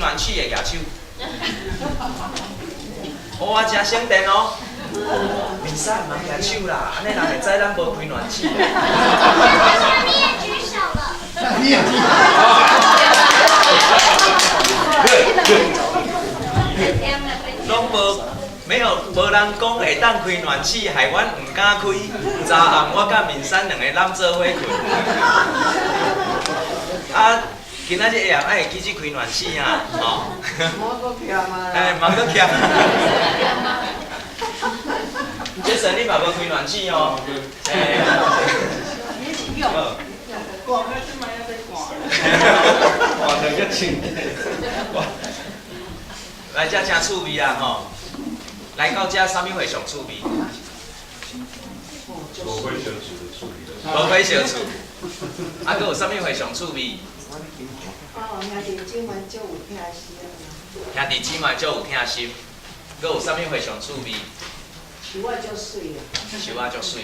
暖氣的舉手。哇，真省電哦！面衫毋通舉手啦，按呢人會知咱無開暖氣。你也舉手了。你也舉手。攏無，沒有無人講會當開暖氣，害阮毋敢開。昨暗我佮面衫兩个攬做伙睏。啊，今仔日下暗愛會記得開暖氣啊，吼。莫閣欠啊！哎，莫閣欠。傑森，你嘛無開暖氣哦？哎。你是用。寒到這擺猶咧寒。寒到遮穿。來遮誠趣味啊吼！來到遮啥物會上趣味？無火燒厝的趣味。無火燒厝。啊，閣有啥物會上趣味？哦，兄弟姊妹足有疼心。兄弟姊妹足有疼心。閣有啥物會上趣味？樹仔足媠啊！樹仔足媠。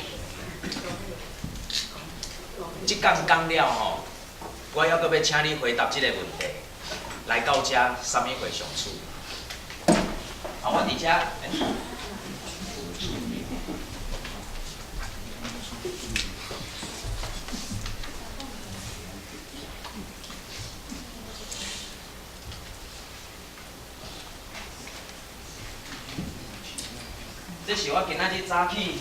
這講講了吼，我猶閣欲請你回答這個問題。來到遮，啥物會上趣味？啊，我佇遮。這是我今仔日早起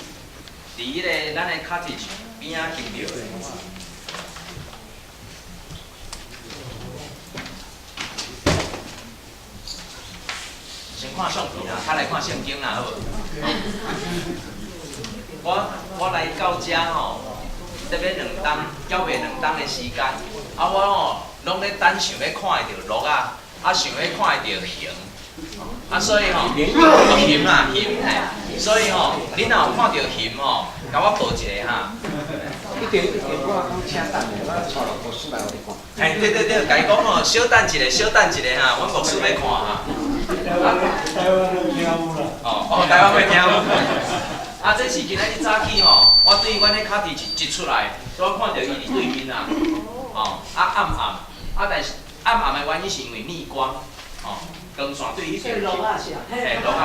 佇彼个咱的 cottage 邊仔翕著的。先看相片啦，較來看聖經啦，好無？我來到遮吼，得欲兩冬，猶未兩冬的時間，啊我吼攏咧等想欲看會著鹿仔，啊想欲看會著熊，啊所以吼，熊啦熊嘿，所以吼，恁若有看著熊吼，共我報一下哈。一定一定，我講請等下，我帶落牧師來予你看。嘿，對對對，共伊講吼，小等一下，小等一下哈，阮牧師欲看哈。台灣攏聽有啦。哦哦，台灣會聽有。啊，這是今仔日早起吼，我對阮彼 cottage 一出來，所以我看著伊佇對面啊。哦，啊暗暗，啊但是暗暗的原因是因為逆光，哦，光線對彼邊。鹿仔是啊。嘿，鹿仔。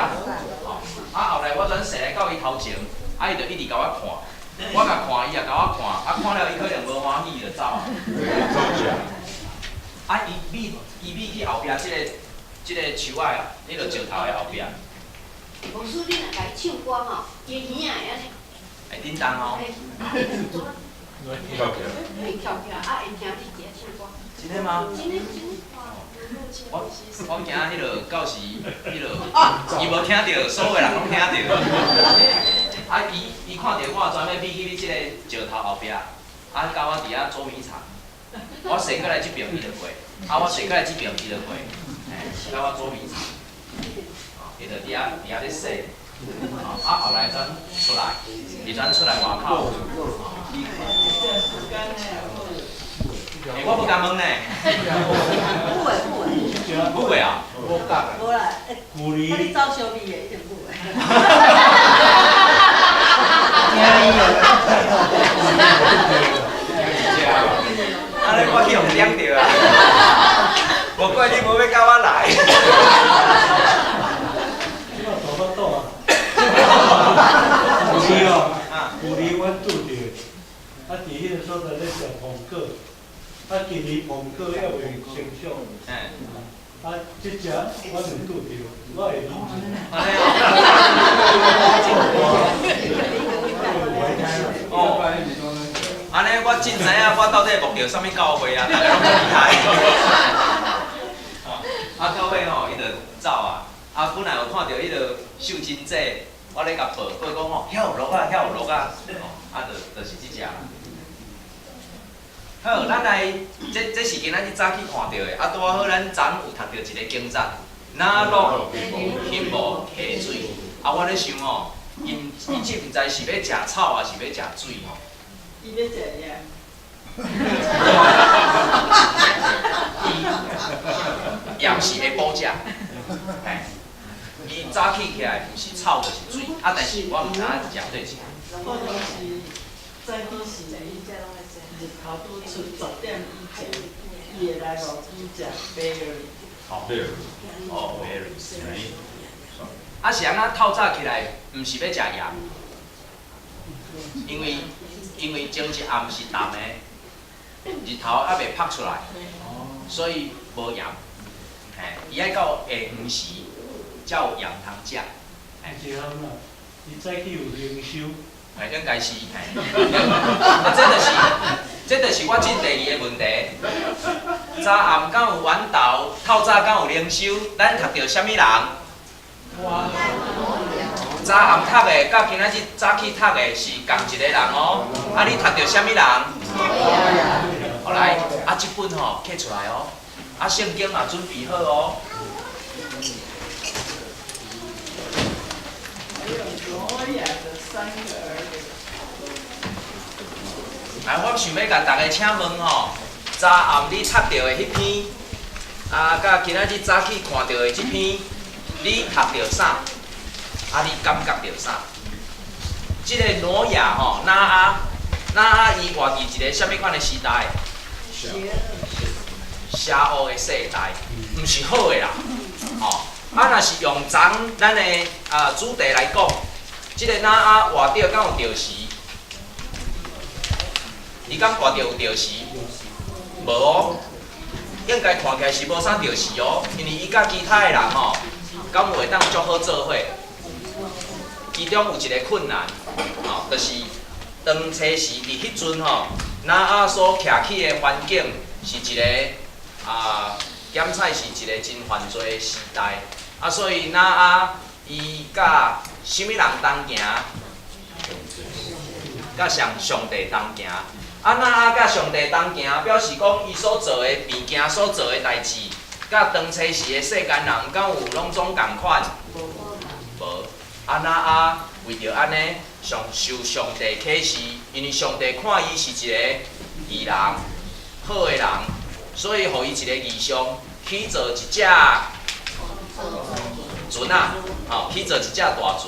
哦，啊後來我轉踅來到伊頭前，啊伊就一直共我看，我共看伊也共我看，啊看了伊可能無歡喜就走啊。啊，伊覕伊覕去後壁這個樹仔啊，彼个石頭的後壁。牧師，你若共伊唱歌吼，伊的耳仔會按呢。會叮當哦。翹起來。會翹起來，啊會聽你一唱歌。真的嗎？真的真的。我驚彼个到時，彼个伊無聽著，所有人攏聽著。啊，伊看著我專欲覕去這個石頭後壁，啊，佮我佇遐捉迷藏。我踅過來這邊，伊就過；啊，我踅過來這邊，伊就過。嘿，佮我捉迷藏。伊就佇遐咧踅。啊，後來轉出來，伊轉出來外口。欸，我不敢問呢。不會不會。不會啊？無啦，欸，你走相味的，一定不會。按呢我去予點著啊！無怪你無欲佮我來。這擺大腹肚啊！舊年哦，舊年阮拄著，啊，佇彼个所在咧食蘋果，啊，今年蘋果猶未成熟，啊，這隻我未拄著，我會忍。哦，按呢我真知影我到底牧著啥物教會啊，逐个攏足厲害。啊，到尾吼，伊就走啊。啊，本來有看著彼个秀珍姐，我咧共報，報講吼，遐有鹿仔，遐有鹿仔，吼，啊，就是這隻。好，咱來，這是今仔日早起看著的，啊，拄仔好咱昨昏有讀著一個經節，若鹿熊無溪水，啊，我咧想吼，𪜶這毋知是欲食草抑是欲食水吼。伊欲食啥？伊也毋是會補食，嘿，伊早起起來毋是草就是水，啊，但是我毋知影食對啥。可能是再好是日頭拄出10點以前，伊會來予伊食白落。哦，哦 Very. 哦，very strange。啊，是按怎透早起來，毋是欲食鹽，因為前一暗是澹的，日頭猶未曝出來，所以無鹽。嘿，伊愛到下昏時才有鹽通食。一項啦，伊早起有靈修，嘿，應該是嘿。啊，這就是我進第二个問題。昨暗敢有源頭，透早敢有靈修？咱讀著啥物人？昨暗讀的，佮今仔日早起讀的是仝一个人哦。啊，你讀著啥物人？好來，啊，這本吼揢出來哦，啊，聖經嘛準備好哦。還有挪亞的三個兒子。來，我想欲共大家請問吼，昨暗你讀著的彼篇，啊，佮今仔日早起看著的這篇，你讀著啥？啊，你感覺著啥？這个挪亞吼，挪亞，挪亞伊活佇一个啥物款的時代？邪惡的世代，毋是好的啦，吼。啊，若是用昨咱的啊主題來講，這个挪亞活著敢有著時？伊敢活著有著時？無哦，應該看起來是無啥著時哦，因為伊佮其他的人吼，敢有會當足好做伙？其中有一个困難，吼，就是當初時佇彼陣吼，挪亞所徛起的環境是一个啊，檢採是一個真犯罪的時代，啊，所以挪亞伊佮啥物人同行？佮上帝同行。啊，挪亞佮上帝同行，表示講伊所做的物件、所做的代誌，佮當初時的世間人敢有攏總仝款？無。啊，挪亞為著按呢，上受上帝啟示，因為上帝看伊是一个義人、好的人，所以予伊一个異象，起造一隻船仔，吼，起造一隻大船。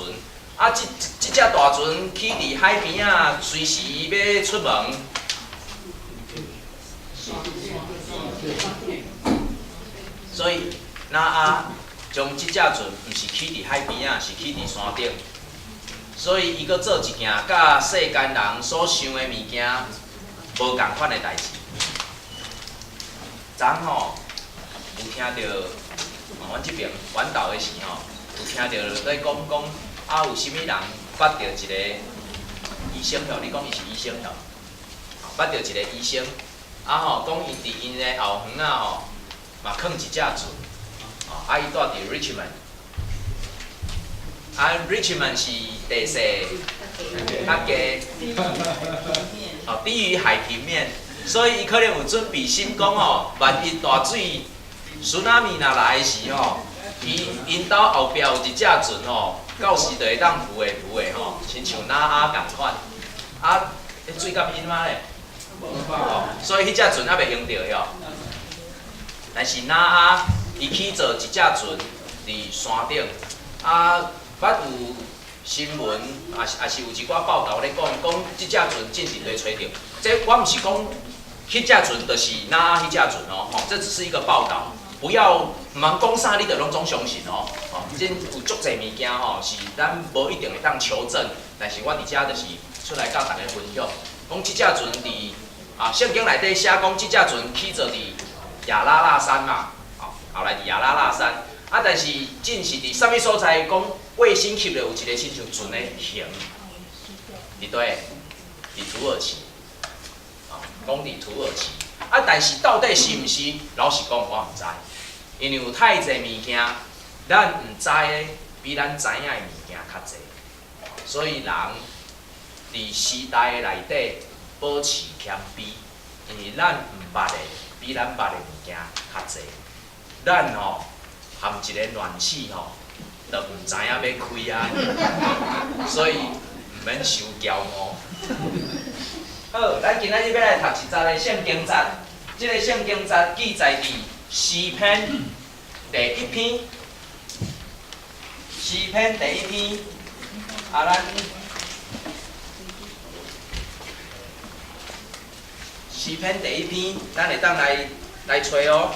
啊，這隻大船起佇海邊仔，隨時欲出門。所以，挪亞將這隻船毋是起佇海邊仔，是起佇山頂。所以，伊閣做一件佮世間人所想的物件無仝款的代誌。昨吼有聽著，阮這爿阮兜的時吼，有聽著咧講講啊，有啥物人捌著一個醫生吼？你講伊是醫生吼？捌著一個醫生，啊吼，講伊佇𪜶的後園仔吼，嘛囥一隻船，啊，伊住佇 Richmond，啊，Richmond 是地勢較低，哦，低於海平面，所以伊可能有準備心講吼，萬一大水、tsunami 若來的時吼，伊𪜶兜後壁有一隻船吼，到時就會當浮的浮的吼，親像挪亞仝款，啊，彼水甲淹啊咧，哦，所以彼隻船猶未用著喲。但是挪亞伊起造一隻船佇山頂，啊，捌有新聞，也是有一寡報道咧講，講這隻船進前咧揣著。這我毋是講彼隻船就是挪亞彼隻船哦，吼，這只是一個報道，不要毋通講啥你就攏總相信哦，吼，這有足濟物件吼是咱無一定會當求證，但是我佇遮就是出來佮大家分享，講這隻船佇啊聖經內底寫講這隻船起造佇亞拉臘山嘛，吼，後來佇亞拉臘山，啊，但是真是佇啥物所在講衛星翕著有一個親像船的形，佇佗？佇土耳其，啊，講佇土耳其，啊，但是到底是毋是？老實講，我毋知，因為有太濟物件，咱毋知的比咱知影的物件較濟，所以人佇時代的內底保持謙卑，因為咱毋捌的比咱捌的物件較濟，咱吼含一个暖氣吼，就毋知影欲開啊，所以毋免傷驕傲。好，咱今仔日欲來讀一節的聖經節，這個聖經節記載佇詩篇第一篇，詩篇第一篇，啊，咱詩篇第一篇，咱會當來來揣哦。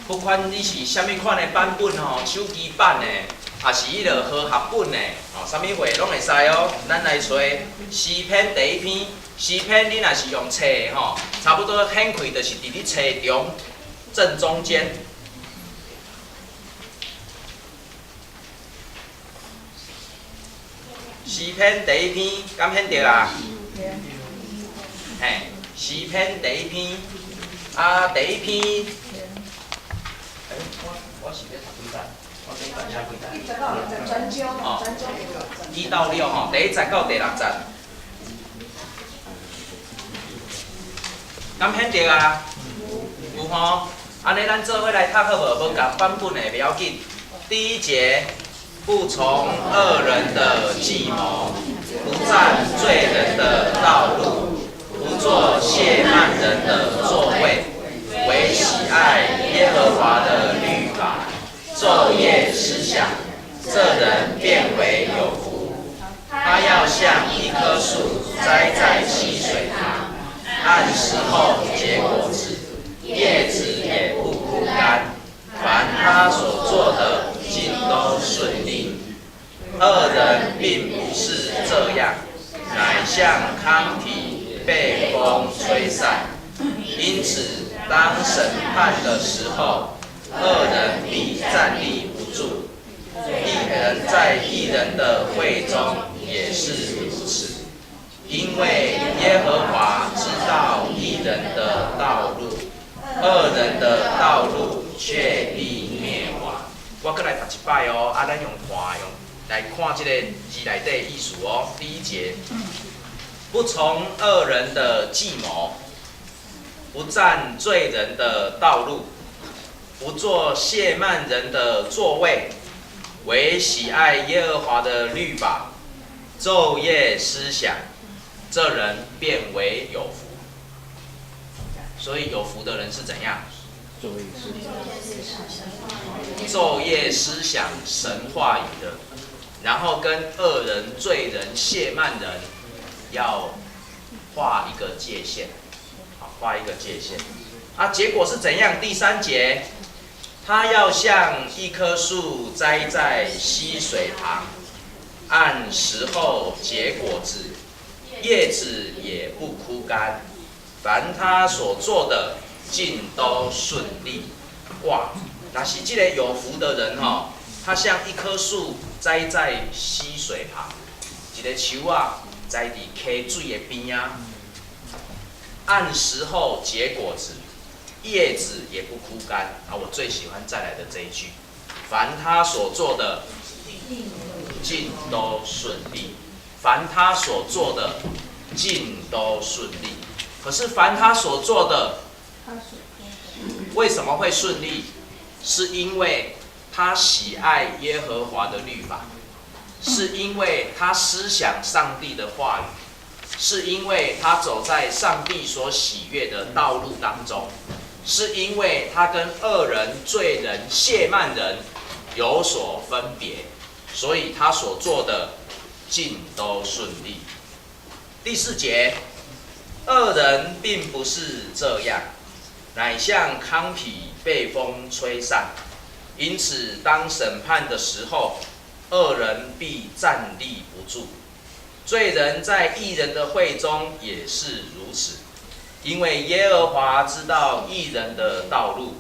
不管你是啥物款的版本吼，手機版的，抑是彼个和合本的，吼，啥物貨攏會使哦。咱來揣詩篇第一篇，詩篇你若是用冊吼，差不多掀開就是佇你冊中正中間。詩篇第一篇，敢掀著啊？嘿，詩篇第一篇，啊，第一篇。欸，我是咧讀幾節？我頂擺寫幾節？哦，1到6吼，第一節到第六節。敢掀著啊？有吼。按呢，咱做伙來讀好無？無仝版本的袂要緊。第一節，不從惡人的計謀，不占罪人的道路，不坐褻慢人的座位，惟喜愛耶和華的律法，晝夜思想，這人便為有福。他要像一棵樹栽在溪水旁，按時候結果子，葉子也不枯乾。凡他所做的，盡都順利。惡人並不是這樣，乃像糠秕被風吹散。因此，當審判的時候，惡人必站立不住。義人在義人的會中也是如此，因為耶和華知道義人的道路，惡人的道路卻必滅亡。我閣來讀一擺哦，啊，咱用看用來看這个字內底的意思哦。第一節，不從惡人的計謀，不占罪人的道路，不坐褻慢人的座位，惟喜愛耶和華的律法，晝夜思想，這人便為有福。所以有福的人是怎樣？晝夜思想神話語的，然後跟惡人、罪人、褻慢人要畫一個界限，好，畫一個界限。啊，結果是怎樣？第三節，他要像一棵樹栽在溪水旁，按時候結果子，葉子也不枯乾。凡他所做的，盡都順利。哇！若是這个有福的人吼，他像一棵樹栽在溪水旁，一个樹仔栽佇溪水的邊仔，按時候結果子，葉子也不枯乾。啊，我最喜歡再來的這一句：凡他所做的，盡都順利。凡他所做的，盡都順利。可是凡他所做的，為什麼會順利？是因為他喜愛耶和華的律法，是因為他思想上帝的話語，是因為他走在上帝所喜悅的道路當中，是因為他跟惡人、罪人、褻慢人有所分別，所以他所做的盡都順利。第四節，惡人並不是這樣，乃像糠秕被風吹散。因此，當審判的時候，惡人必站立不住。罪人在義人的會中也是如此，因為耶和華知道義人的道路，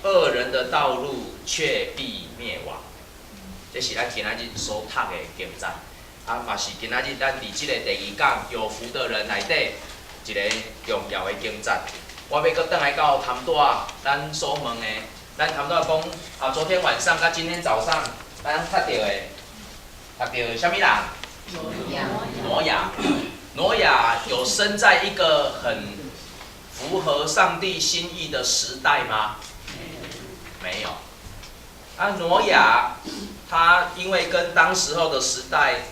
惡人的道路卻必滅亡。這是咱今仔日所讀的經節，啊，嘛是今仔日咱佇這個第二講有福的人內底一个重要的經節。我欲閣轉來到頭拄仔咱所問的，咱頭拄仔講啊，昨天晚上佮今天早上，咱讀著的，讀著啥物人？挪亞。挪亞有生在一個很符合上帝心意的時代嗎？沒有。啊，挪亞他因為跟當時候的時代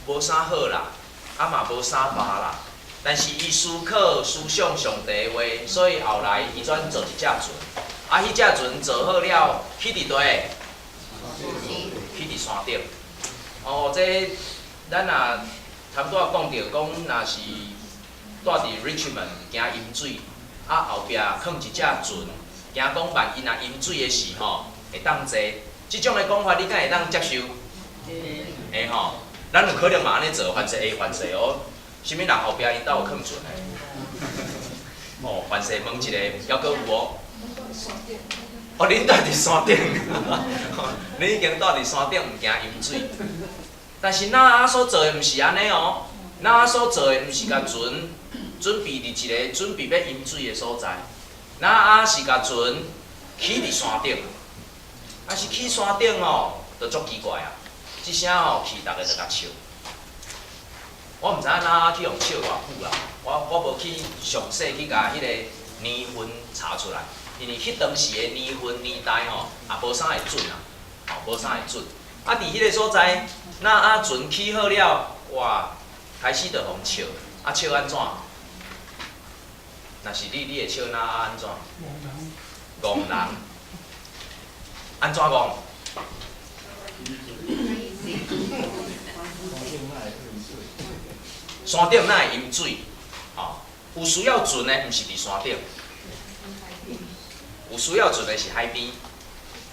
無啥好啦，啊嘛無啥捌啦，但是伊思考思想上帝的話，所以後來伊轉做一隻船。啊，彼隻船做好了，起佇佗？起佇山頂。哦，這咱若頭拄仔講著講，若是住佇 Richmond 驚淹水，啊後壁囥一隻船，行驚講萬一若淹水的時吼，會當坐。這種的講法，你敢會當接受？會吼，咱有可能嘛按呢做，凡勢會凡勢哦。啥物人後壁𪜶兜有囥船的？哦，凡勢問一个，猶閣有哦。哦，恁蹛佇山頂，恁已經蹛佇山頂，毋驚淹水。但是挪亞所做的毋是按呢哦，挪亞所做的毋是共船準備佇一个準備欲淹水的所在，挪亞是共船起佇山頂，啊是起山頂哦，就足奇怪啊！這聲吼去，逐家就共笑。我毋知影挪亞去予笑偌久啦，我無去詳細去共彼个年份查出來，因為彼當時的年份年代吼，也無啥會準啊，吼無啥會準。啊，佇彼个所在，挪亞船起好了，哇，開始就予笑，啊笑按怎？若是你，你會笑挪亞按怎？戇人。按怎戇？山頂哪會淹水？吼，有需要船的，毋是佇山頂，有需要船的是海邊。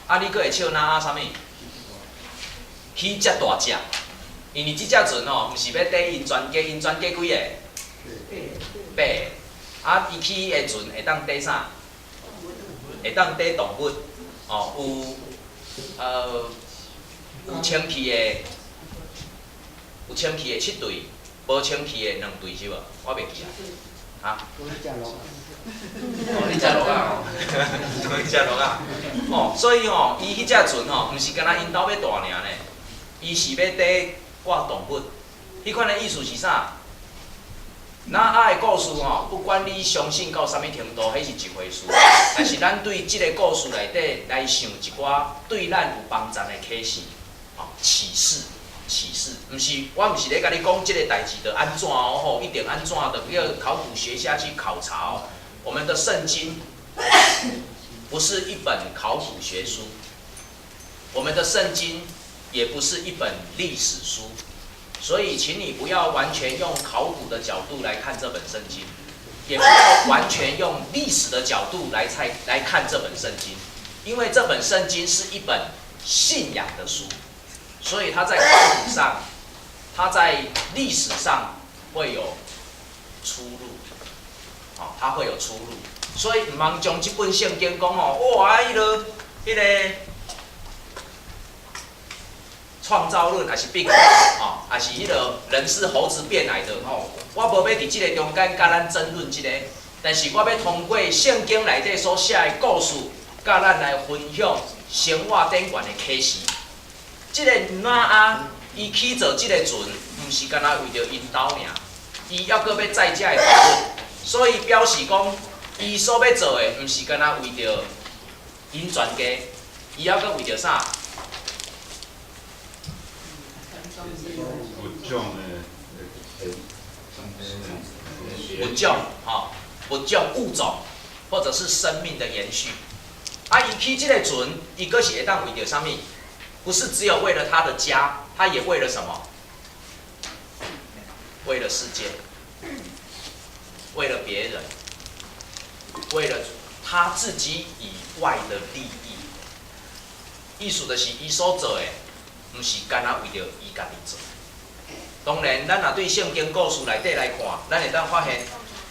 啊，你閣會笑挪亞啥物？起遮大隻，因為這隻船吼，毋是欲綴𪜶全家，𪜶全家幾個？八个。啊，伊起的船會當綴啥？會當綴動物，哦，有清氣的，有清氣的七對，無清氣的兩對是無？我袂記啊。哈？哦，你食鹿仔哦？你食鹿仔。哦，所以吼，伊彼隻船吼，毋是干焦𪜶兜欲大爾呢，伊是欲綴掛動物。彼款的意思是啥？挪亞的故事吼，不管你相信到啥物程度，彼是一回事。但是咱對這个故事內底來想一寡對咱有幫助的啟示，吼，啟示，啟示，毋是，我毋是咧共你講這个代誌著按怎哦吼，一定按怎，著叫考古學家去考察哦。我們的聖經不是一本考古學書，我們的聖經也不是一本歷史書。所以，請你不要完全用考古的角度來看這本聖經，也不要完全用歷史的角度來猜來看這本聖經，因為這本聖經是一本信仰的書，所以它在考古上，它在歷史上會有出入，哦，它會有出入。所以，毋通將這本聖經講哦，哇，彼个創造論，抑是變吼，抑是彼个人是猴子變來的吼。我無欲佇這个中間佮咱爭論這个，但是我欲通過聖經內底所寫的故事，佮咱來分享生活頂懸的啟示。這个挪亞伊起造這个船，毋是干焦為著𪜶兜爾，伊猶閣欲載遮的動物，所以表示講，伊所欲做的，毋是干焦為著𪜶全家，伊猶閣為著啥？物種的，物種，吼，物種物種，或者是生命的延續。啊，伊起這个船，伊閣是會當為著啥物？不是只有為了他的家，他也為了什麼？為了世界，為了別人，為了他自己以外的利益。意思就是伊所做的，毋是干焦為著伊家己做。當然，咱若對聖經故事內底來看，咱會當發現，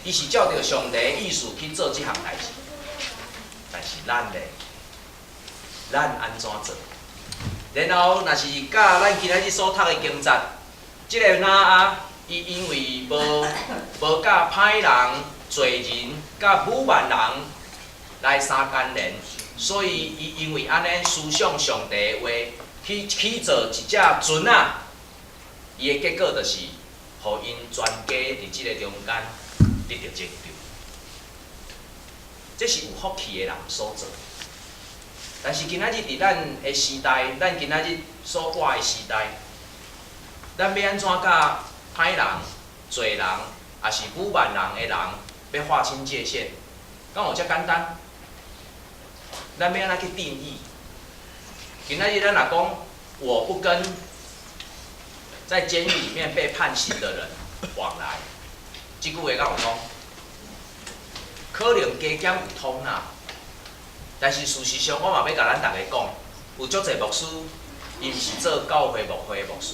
伊是照著上帝的意思去做這項代誌。但是咱咧，咱按怎做？然後，若是佮咱今仔日所讀的經節，這个挪亞，伊因為無佮歹人、罪人、佮侮慢人來相牽連，所以伊因為按呢思想上帝的話，去起造一隻船仔，伊的結果就是，予𪜶全家佇這个中間得著拯救。這是有福氣的人所做。但是今仔日佇咱的時代，咱今仔日所活的時代，咱欲按怎佮歹人、罪人，抑是侮慢人的人，欲劃清界線，敢有遮簡單？咱欲按怎去定義？今仔日咱若講，我不跟在監獄裡面被判刑的人往來，這句話敢有通？可能加減有通啦。但是事實上，我嘛欲共咱逐家講，有足濟牧師，伊毋是做教會牧會的牧師，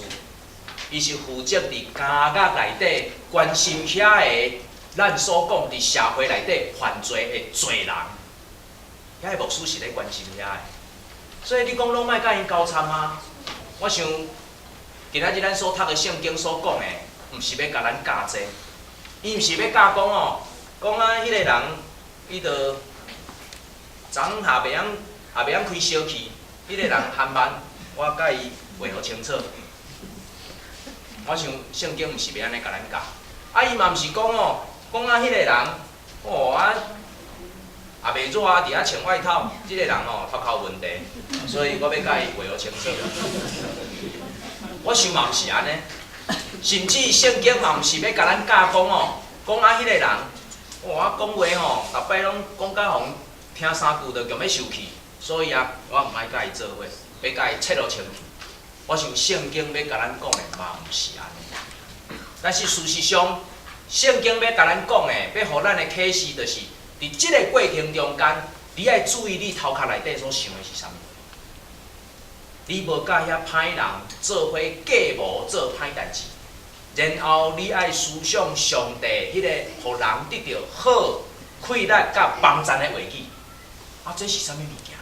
伊是負責佇監獄內底關心遐个咱所講佇社會內底犯罪的罪人，遐个牧師是咧關心遐個。所以你講攏莫佮𪜶交參啊？我想今仔日咱所讀的聖經所講的，毋是欲共咱教這個，伊毋是欲教講哦，講啊，彼個人伊就昨昏下袂曉也袂曉開燒氣，彼個人含慢，我共伊畫予清楚。我想聖經毋是欲按呢共咱教，啊伊嘛毋是講哦，講啊彼個人，哦啊也袂熱啊，佇遐穿外套，這個人哦頭殼有問題，所以我欲共伊畫予清楚。我想嘛毋是按呢，甚至聖經嘛毋是欲共咱教講哦，講啊彼個人，哦啊講話吼，逐擺攏講甲予人聽三句就強欲受氣，所以啊，我毋愛共伊做伙，欲共伊切予清氣。我想聖經欲共咱講的嘛毋是按呢，但是事實上，聖經欲共咱講的，欲予咱的啟示就是，佇這个過程中間，你愛注意你頭殼內底所想的是啥物。你無佮遐歹人做伙計謀做歹代誌，然後你愛思想上帝彼個予人得著好、快樂佮幫贊的話語。啊，這是啥物物件？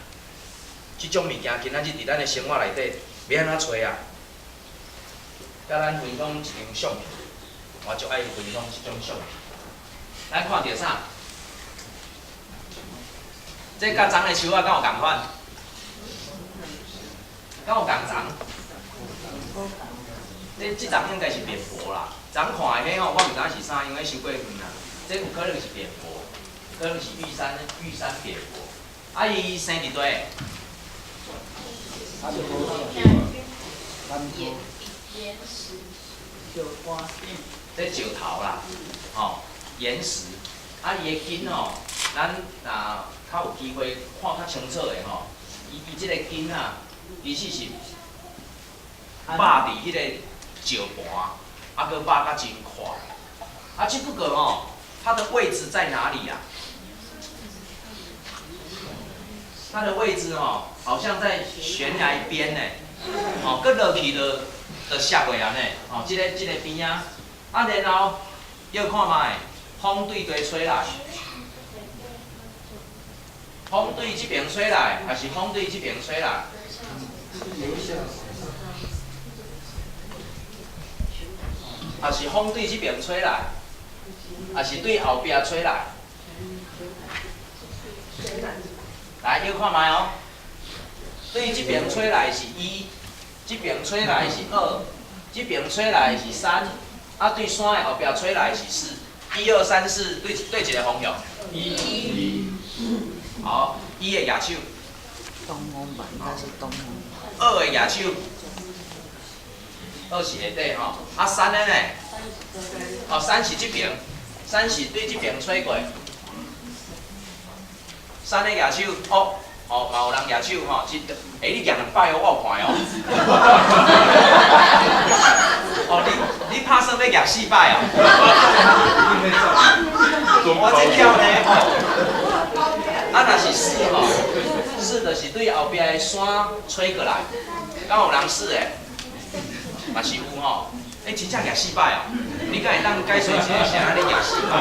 這種物件今仔日佇咱的生活內底欲按怎揣啊？佮咱分享一張相片，我足愛分享這種相片。咱看著啥？這佮昨的樹仔敢有仝款？敢有仝長？這這叢應該是扁柏啦。昨看的彼吼，我毋知影是啥，因為傷過遠啦。這有可能是扁柏，可能是玉山扁柏。啊，伊生佇佗？岩石。這石頭啦，吼，岩石。啊，伊的根吼，咱若較有機會看較清楚的吼，伊伊這個根啊，其實是肉佇彼個石盤，啊，閣肉甲真闊。啊，只不過吼，它的位置在哪裡啊？它的位置吼，好像在懸崖邊呢，吼，閣落去就就摔過啊呢，吼，這个這个邊仔，啊，然後閣看覓，風對佗吹來，風對這邊吹來，還是風對這邊吹來？抑是風對這邊吹來，抑是對後壁吹來？來，閣看覓哦。對這邊吹來是一，這邊吹來是二，這邊吹來是三，啊，對山的後壁吹來是四。一二三四，對對一个方向。一。好，一的舉手。東風吧，應該是東風。二的舉手。二是下底吼，啊三的呢？哦，三是這邊，三是對這邊吹過。三的舉手，哦，哦，嘛有人舉手吼，這，欸，你舉兩擺哦，我有看哦。哦，你拍算欲舉四擺哦？我這巧呢吼，啊，若是四吼，四就是對後壁的山吹過來，敢有人四的？嘛是有吼，欸，真正舉四擺哦！你敢會當解說一下，是按呢舉四擺？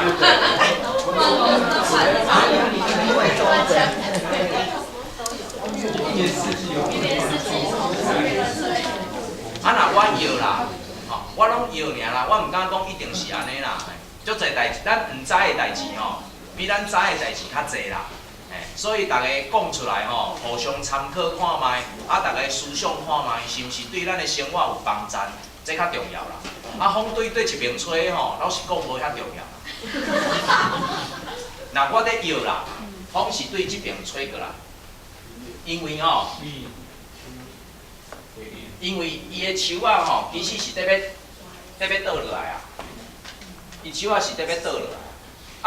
啊，若我搖啦，吼，我攏搖爾啦，我毋敢講一定是按呢啦。足濟代誌，咱毋知的代誌吼，比咱知的代誌較濟啦。所以逐家講出來吼，互相參考看覓，啊，逐家思想看覓，是毋是對咱的生活有幫助？這較重要啦。啊，風對對一邊吹吼，老實講無遐重要。若我咧搖啦，風是對這邊吹過來，因為吼，因為伊的樹仔吼，其實是佇欲佇欲倒落來啊。伊樹仔是佇欲倒落來，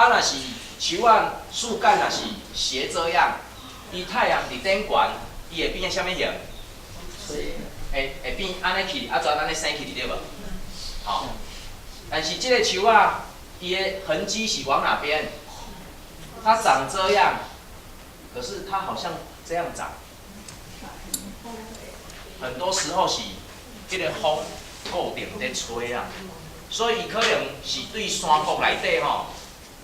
啊，若是樹仔樹幹若是斜這樣，伊太陽佇頂懸，伊會變啥物形？會會變按呢去，啊，怎按呢生去對無？吼，但是這个樹仔，伊的痕跡是往哪邊？它長這樣，可是它好像這樣長。很多時候是彼个風固定佇吹啊，所以可能是對山谷內底吼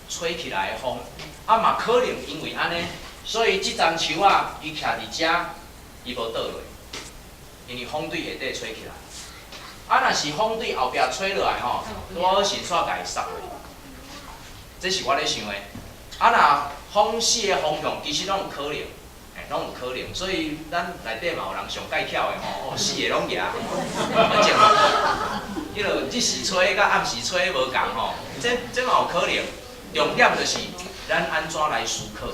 吹起來的風，啊嘛可能因為按呢，所以這叢樹仔伊徛佇遮，伊無倒落，因為風對下底吹起來。啊，若是風對後壁吹落來吼，拄好神煞共伊殺落。這是我咧想的。啊，若風四个方向其實攏有可能，欸，攏有可能。所以咱內底嘛有人上蓋巧的吼，哦，四个攏舉。反正彼落日時吹佮暗時吹無仝吼，這嘛有可能。重點就是咱按怎來思考。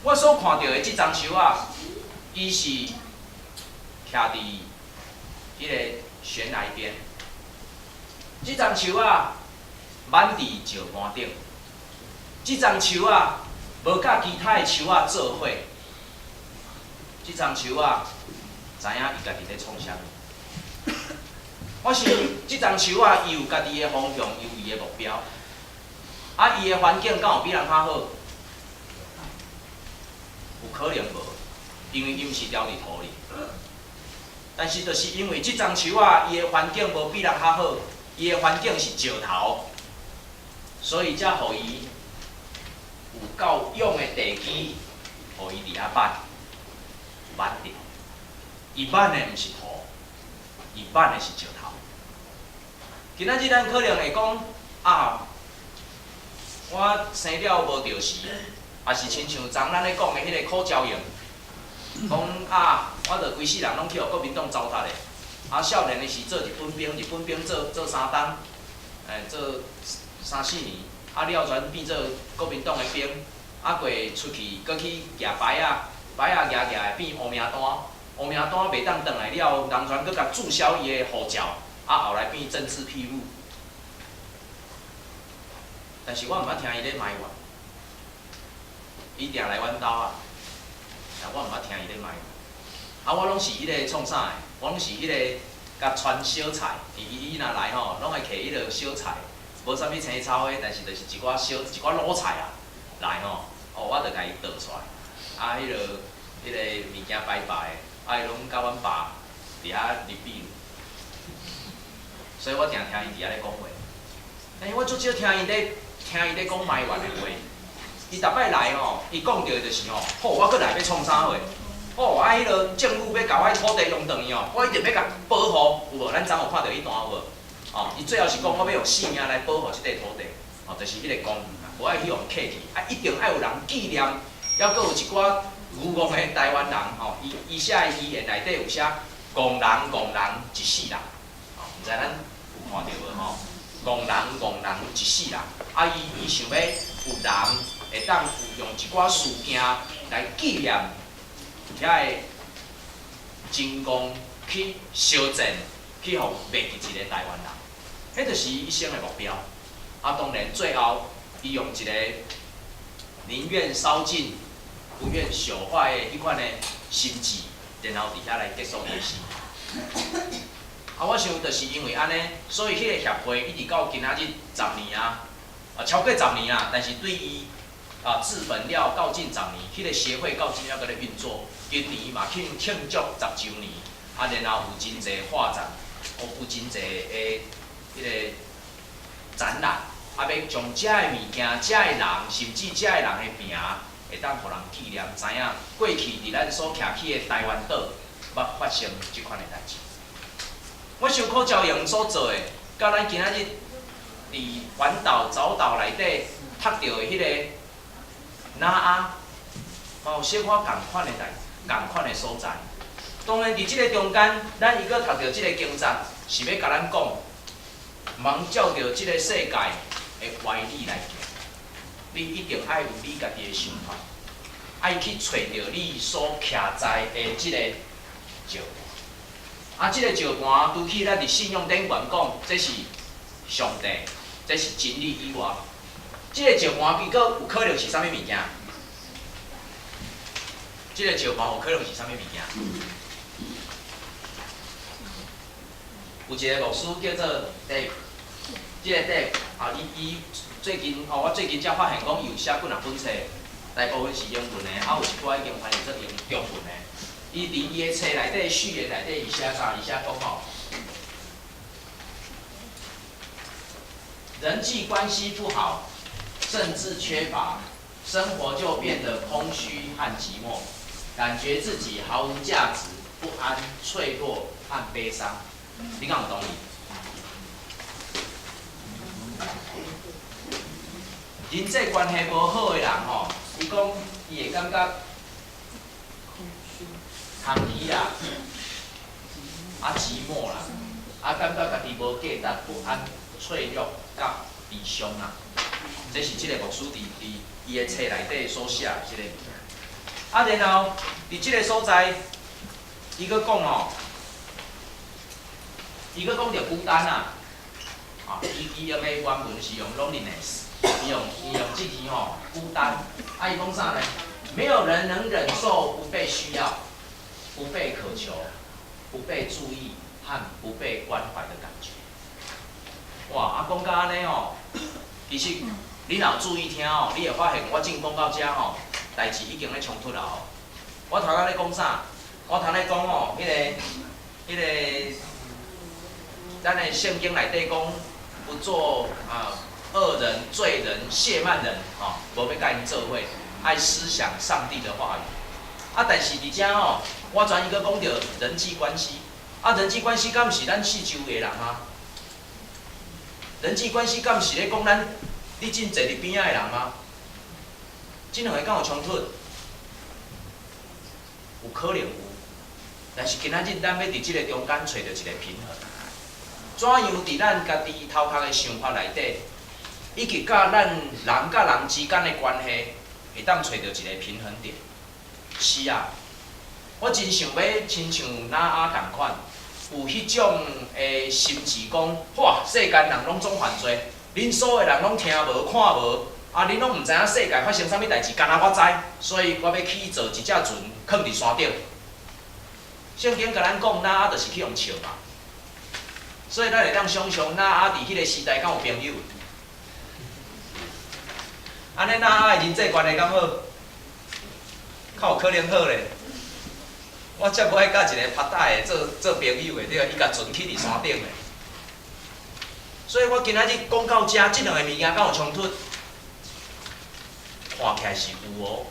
我所看著的這叢樹仔，伊是徛佇彼個懸崖邊。這叢樹仔挽佇石盤頂。這叢樹仔無佮其他的樹仔做伙。這叢樹仔知影伊家己咧創啥物。我想這叢樹仔伊有家己的方向，伊有伊的目標。啊，伊的環境敢有比人較好？有可能無，因為伊毋是牢佇土裡。但是，就是因為這叢樹仔，伊的環境無比人較好，伊的環境是石頭，所以才予伊有夠勇的地基，予伊佇遐挽，挽著。伊挽的毋是土，伊挽的是石頭。今仔日咱可能會講啊，我生了無著時，也是親像昨咱咧講的彼个苦譙應，講啊，我著規世人攏去予國民黨糟蹋咧。啊，少年的時做日本兵，日本兵做三冬，欸，做三四年，啊了轉變做國民黨的兵，啊過出去，閣去舉牌仔，牌仔舉舉的變烏名單，烏名單袂當轉來了，人全閣共註銷伊的護照，啊後來變政治庇護。但是我毋捌聽伊咧埋怨，伊定來阮兜啊，但我毋捌聽伊咧埋怨。啊，我攏是彼个創啥的？我攏是彼个共傳小菜，伊若來吼，攏會摕彼个小菜，無啥物青草的，但是就是一寡小一寡滷菜啊來吼，哦，我就共伊倒出來。啊，彼个物件擺擺的，啊，伊攏佮阮爸佇遐入比魯，所以我定聽伊佇遐咧講話。但是我足少聽伊咧講埋怨的話。伊逐擺來吼，伊講著的就是吼，好，我閣來欲創啥貨？哦，啊，彼落政府欲共我土地用轉去哦，我一定欲共保護，有無？咱昨有看著彼段有無？哦，伊最後是講我欲用性命來保護這塊土地，哦，就是彼個公園啊，無愛去予客去，啊，一定愛有人紀念，猶閣有一寡愚戇的台灣人吼，伊寫的遺言內底有寫戇人戇人一世人，哦，毋知咱有看著無吼？戇人戇人一世人，啊，伊想欲有人會當有用一寡事件來紀念遐个真戇去相戰，去予袂記一个台灣人，彼就是伊一生的目標。啊，當然最後伊用一個寧願燒盡，不願朽壞的彼款的心志，然後佇遐來結束伊的生命。啊，我想就是因為按呢，所以彼个協會一直到今仔日十年啊，啊超過十年啊，但是對伊啊自焚了到近十年，彼个協會到今猶閣咧運作，今年嘛慶祝10週年，啊，然後有真濟畫展，有真濟的彼个展覽，啊，欲將遮的物件、遮的人，甚至遮的人的名，會當予人紀念，知影過去佇咱所徛起的台灣島，捌發生這款的代誌。我想苦譙瑩所做的，佮咱今仔日佇環島藻島內底讀著的彼个哪啊，嘛有小可仝款的代，仝款的所在。當然，佇這个中間，咱伊閣讀著這个經節，是欲共咱講，毋通照著這个世界的歪理來行。你一定愛有你家己的想法，愛去揣著你所徛在的這个石盤。啊，這个石盤，除去咱佇信仰頂懸講，這是上帝，這是真理以外，這个石盤伊閣有可能是啥物物件？這个石盤有可能是啥物物件？有一个牧師叫做 Dave，這个 Dave 啊，伊最近哦，我最近才發現講，伊有寫幾若本冊，大部分是英文的，啊有一寡已經翻譯做用中文的。伊佇伊的冊內底序言內底，伊寫啥？伊寫講吼，人際關係不好，甚至缺乏，生活就變得空虛和寂寞，感覺自己毫無價值、不安、脆弱和悲傷。你敢有同意？人際關係無好的人吼，伊講伊會感覺空虛啦，啊寂寞啦，啊感覺家己無價值、不安、脆弱、佮悲傷啦。這是這个牧師佇伊的冊內底所寫的這个物件。啊，然後佇這个所在，伊閣講吼，伊閣講著孤單啊，啊，伊用的原文是用 loneliness。伊用這字吼，孤單。啊，伊講啥呢？沒有人能忍受不被需要、不被渴求、不被注意和不被關懷的感覺。哇！啊，講到按呢吼，其實你若有注意聽吼，你會發現我正講到遮吼，代誌已經咧衝突啦吼。我頭仔咧講啥？我頭咧講吼，彼個，咱的聖經內底講不做啊。惡人、罪人、褻慢人，吼，無欲佮𪜶做伙，愛思想上帝的話語。啊，但是佇遮吼，我轉伊閣講著人際關係。啊，人際關係敢毋是咱四周的人嗎？人際關係敢毋是咧講咱你正坐佇邊仔的人嗎？這兩個敢有衝突？有可能有，但是今仔日咱欲佇這个中間揣著一個平衡。怎樣佇咱家己頭殼的想法內底，以及佮咱人佮人之間的關係，會當揣著一個平衡點。是啊，我真想欲親像挪亞仝款，有彼種的心志，講哇，世間人攏總犯罪，恁所有人攏聽無看無，啊，恁攏毋知影世界發生啥物代誌，干焦我知，所以我欲去造一隻船，囥佇山頂。聖經共咱講，挪亞就是去予笑嘛，所以咱會當想像挪亞佇彼个時代敢有朋友？按呢挪亞的人際關係敢好？較有可能好咧。我才無愛佮一个趴搭的做做朋友的，對，伊共船起佇山頂咧。所以我今仔日講到遮，這兩个物件敢有衝突？看起來是有哦。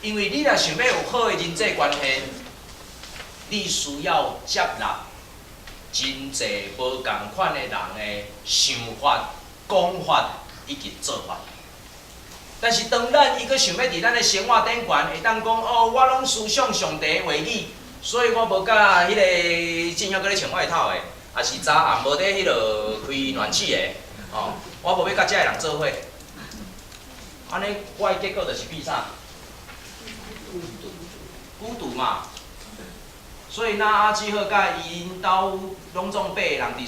因為你若想欲有好的人際關係，你需要接納真濟無仝款的人的想法、講法以及做法。但是當咱伊閣想欲佇咱的生活頂懸，會當講哦，我攏思想上帝的話語，所以我無佮彼个正曉閣咧穿外套的，抑是昨暗無佇彼落開暖氣的，哦，我無欲佮遮的人做伙。按呢，我的結果就是變啥？孤獨嘛。所以挪亞只好佮𪜶𪜶兜攏總八个人佇。